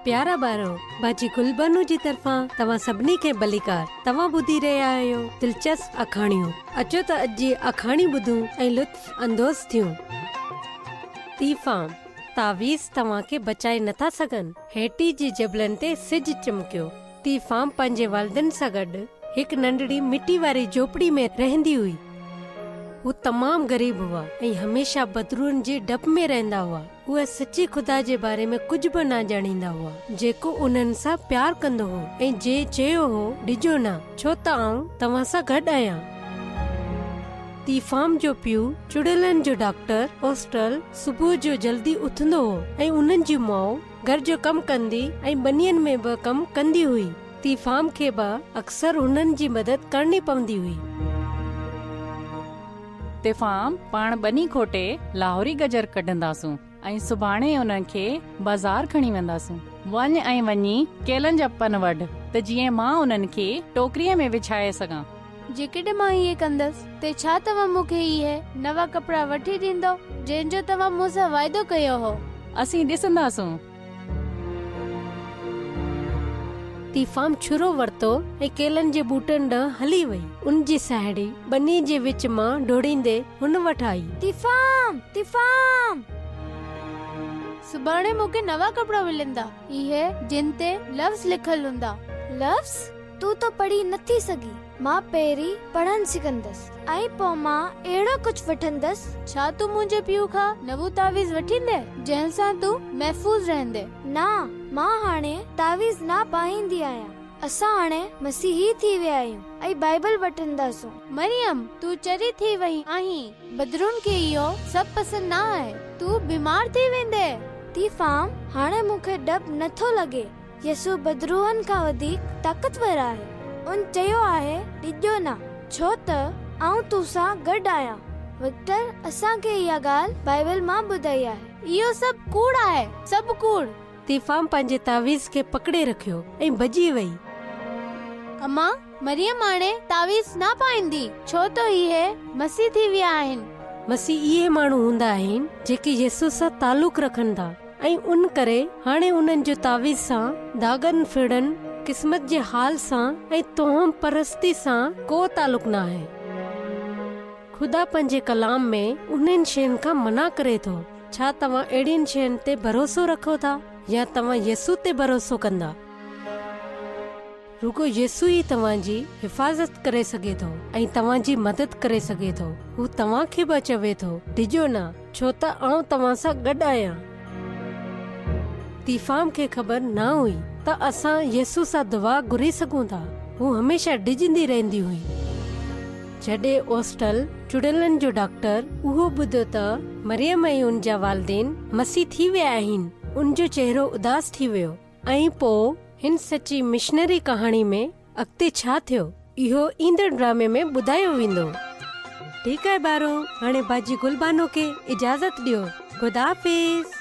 پيارا ٻارو، باجي گلبانو جي طرفان توهان سڀني کي ڀليڪار. توهان ٻڌي رهيا آهيو دلچسپ آکاڻيون. اچو ته اڄ جي آکاڻي ٻڌون ۽ لطف اندوز ٿيون. تيفام، تعويذ توهان کي بچائي نٿا سگهن. هيٽي جي جبلن تي سج چمڪيو. تيفام پنهنجي والدين سان گڏ هڪ ننڍڙي مٽي واري جهوپڙي ۾ رهندي هئي. هو تمام غريب هئا ۽ هميشه بدروحن جي ڊپ ۾ رهندا هئا. اهي سچي خدا جي باري ۾ ڪجهه به نه ڄاڻيندا هئا، جيڪو انهن سان پيار ڪندو هو ۽ جنهن چيو هو، ڊڄو نه، ڇو ته آئون توهان سان گڏ آهيان. تيفام جو پيء چڙيلن جو ڊاڪٽر اوسٽل صبح جو جلدي اٿندو هو ۽ انهن جي ماء گهر جو ڪم ڪندي ۽ ٻنين ۾ به ڪم ڪندي هئي. تيفام کي به اڪثر هنن جي مدد ڪرڻي پوندي هئي. تيفام، پاڻ ٻني کوٽي لاهوري گجر ڪڍنداسون ۽ سڀاڻي انهن کي بازار کڻي وينداسون. وڃ ۽ وڃي ڪيلن جا پن وڍ ته جيئن مان انهن کي ٽوڪريء ۾ وڇائي سگهان. جيڪڏهن مان ائين ڪندس ته ڇا توهان مون کي اهي نوان ڪپڙا وٺي ڏيندؤ، جنهن جو توهان مون سان واعدو ڪيو هو؟ اسين ڏسنداسون. تيفام ڇرو ورتو ۽ ڪيلن جي ٻوٽن ڏانهن هلي وئي. ان جي ساهيڙي ٻني جي وچ مان ڊوڙيندي هن وٽ آئي. تيفام! تيفام! سڀاڻي مون کي نوان ڪپڙا ملندا، اهي جن تي لفظ لکيل هوندا. لفظ؟ تون ته پڙهي نه ٿي سگهين. مان پهرين پڙهڻ سکندس ۽ پوء مان اهڙو ڪجهه وٺندس. ڇا تون منهنجي پيء کان نئون تعويذ وٺيندين، جنهن سان تون محفوظ رهندين؟ نه، مان هاڻي تعويذ نه پائيندي آهيان. اسان هاڻي مسيحي ٿي ويا آهيون ۽ بائيبل وٺنداسون. مريم، تون چري ٿي وئي آهين. بدروحن کي اهو سڀ پسند نه آهي. تون بيمار ٿي ويندين. تيفام، هاڻي مون کي ڊپ نه ٿو لڳي. يسوع بدروحن کان وڌيڪ طاقتور آهي. ان چيو آهي، ڊڄو نه، ڇو ته آئون تو سان گڏ آهيان. وڪٽر اسان کي اها ڳالهه بائيبل مان ٻڌائي آهي. اهو سڀ ڪوڙ آهي، سڀ ڪوڙ. تيفام پنهنجي تعويذ کي پڪڙي رکيو ۽ ڀڄي وئي. امان، مريم هاڻي تعويذ نه پائيندي، ڇو ته اهي مسيح ٿي ويا آهن. مسيح اهي ماڻهو هوندا آهن، جيڪي يسوع سان تعلق رکن ٿا. ۽ ان ڪري هاڻي انهن جو تعويذ سان، ڌاڳن ڦيڻن، قسمت جي حال سان ۽ توهم پرستي سان ڪو تعلق نه آهي. خدا پنهنجي ڪلام ۾ انهن شين کان منع ڪري ٿو. ڇا توهان اهڙين شين تي ڀروسو رکو ٿا يا توهان يسوع تي ڀروسو ڪندا؟ رڳو يسوع ئي توهان جي حفاظت ڪري سگهي ٿو ۽ توهان جي مدد ڪري سگهي ٿو. هو توهان کي به چوي ٿو، ڊڄو نه، ڇو ته آئون توهان سان گڏ آهيان. تيفام کي خبر نه هئي ته اسان يسوع سان دعا گهري سگهون ٿا. هو هميشه ڊڄندي رهندي هئي. جڏهن اوسٽل، چڙيلن جو ڊاڪٽر، اهو ٻڌو ته مريم ۽ ان جا والدين مسيح ٿي ويا آهن، ان جو چهرو اداس ٿي ويو. ۽ پوء هن سچي مشنري ڪهاڻي ۾ اڳتي ڇا ٿيو، اهو ايندڙ ڊرامي ۾ ٻڌايو ويندو. ٺيڪ آهي ٻارو، هاڻي باجي گل بانو کي اجازت ڏيو. خدا حافظ.